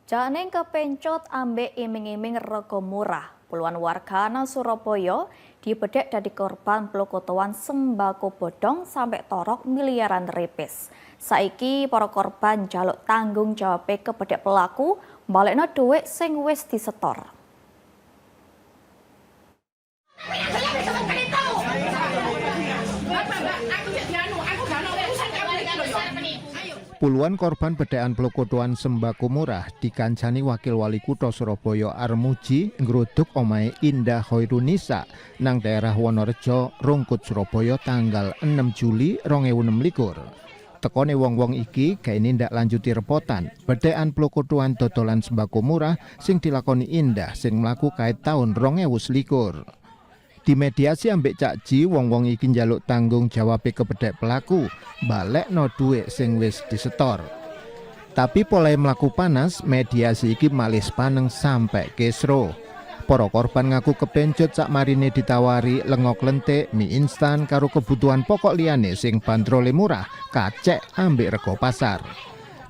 Jane kepencut ambek iming-iming rego murah. Puluhan warga nang Surabaya dibedek dadi korban plokotoan sembako bodong sampai torok miliaran repes. Saiki para korban jaluk tanggung jawab kebedek pelaku balekno dhuwit sing wis disetor. Puluhan korban bedekan plokotoan sembako murah dikancani Wakil Wali Kutha Surabaya Armuji ngruduk omahe Indah Khoirunisa nang daerah Wonorejo, Rungkut, Surabaya tanggal 6 Juli 2026. Tekone wong-wong iki gawe nindak lanjuti repotan bedekan plokotoan dodolan sembako murah sing dilakoni Indah sing mlaku kait taun 2021. Dimediasi ambek Cak Ji, wong-wong iki njaluk tanggung jawabe kebedek pelaku, balekno dhuwit sing wis disetor. Tapi polahe mlaku panas, mediasi iki malih paneng sampai kesro. Para korban ngaku kepencut sak marine ditawari lengo klentik, mie instan karo kebutuhan pokok liyane sing bandrole murah, kacek ambek rego pasar.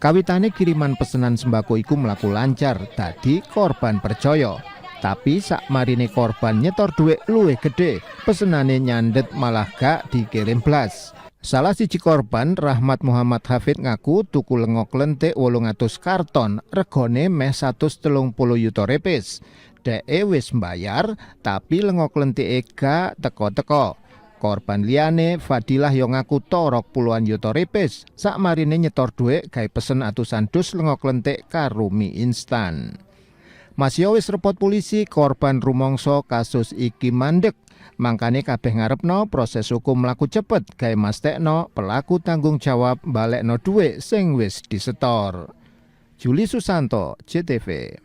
Kawitane kiriman pesenan sembako iku mlaku lancar, dadi korban percaya. Tapi sak marine korban nyetor dhuwit luwih gede, pesenane nyandet malah gak dikirim blas. Salah siji korban, Rahmat Muhammad Hafid, ngaku tuku lengo klentik 800 karton, regone meh 130 yuta repes. Dheke wis mbayar, tapi lengo klentike gak teko-teko. Korban liyane, Fadilah, yo ngaku torok puluhan yuta repes sak marine nyetor dhuwit gawe pesen atusan dus lengo klentik karo mie instan. Masio wis repot polisi, korban rumangsa kasus iki mandek. Mangkane kabeh ngarepno proses hukum mlaku cepet gawe mastekno pelaku tanggung jawab balekno dhuwit sing wis disetor. Juli Susanto, JTV.